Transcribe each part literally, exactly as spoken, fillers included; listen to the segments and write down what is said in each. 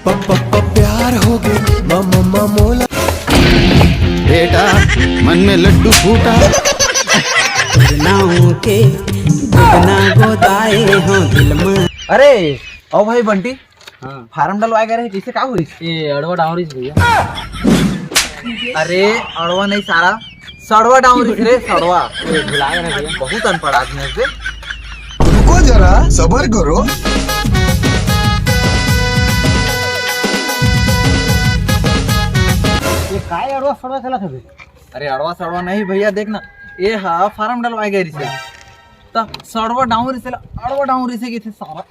प्यार हो गए मम मम मोला। बेटा, मन में लड्डू फूटा। नाव के दुगना गोदाए हो दिल में। अरे, आओ भाई बंटी। हाँ। फार्म डलवाए गए रहे, कैसे का होइस? ए, अड़वा डांव रहिस भैया। अरे, अड़वा नहीं सारा, सड़वा डांव रहिस रे, सड़वा। ए, भुला गए ना भैया। बहुत अनपढ़ आदमी है बे। रुको जरा, सबर करो। ये काय अड़वा सड़वा चलत हवे? अरे, अड़वा सड़वा नहीं भैया, देख ना, ये हा फार्म डलवाए गए रहिस। त सड़वा डांव रहिस ला, अड़वा डांव रहिस कहिथे सारा।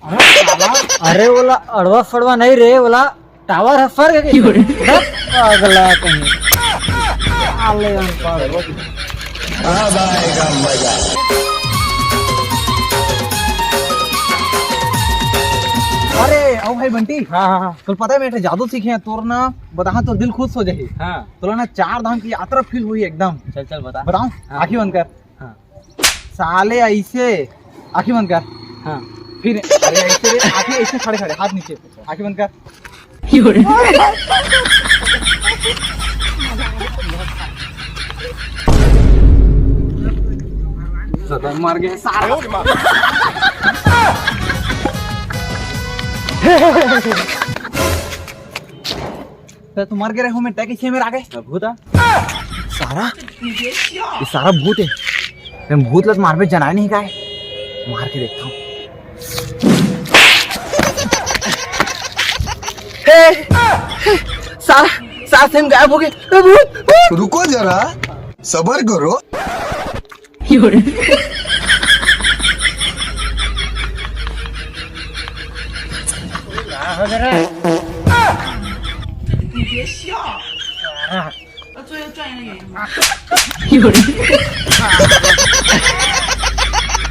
अरे साला, अरे ओला अड़वा सड़वा नहीं रे, ओला टावर है स्वर्ग के। क्यों रे? पागला कहीं। साले अनपढ़। अब आएगा मजा। अरे, आओ भाई बंटी। हाँ, हाँ, हाँ। कल पता है, मैं एक ठे जादू सीखे हैं, तोर ना बताहा, तोर दिल खुश हो जाही। हाँ। तोला ना चार धाम की यात्रा फील होही एकदम। चल, चल, बता। बताऊं? हाँ। आँखी बंद कर। हाँ। साले ऐसे, आँखी बंद कर। हाँ। फिर, अरे ऐसे रे, आँखी ऐसे खड़े खड़े, हाथ नीचे, आँखी बंद कर। सदन मार गए सारा। त तुम्हार गे रहे हो, मैं तय कैसे मेरा आगे? भूत आ। सारा, ये सारा भूत है। मैं भूत लत मारबे जनाए नहीं काय। मार के देखता हूँ। हे, सारा, सारा सेम गायब हो गए। ए, भूत, भूत। रुको जरा, सबर करो।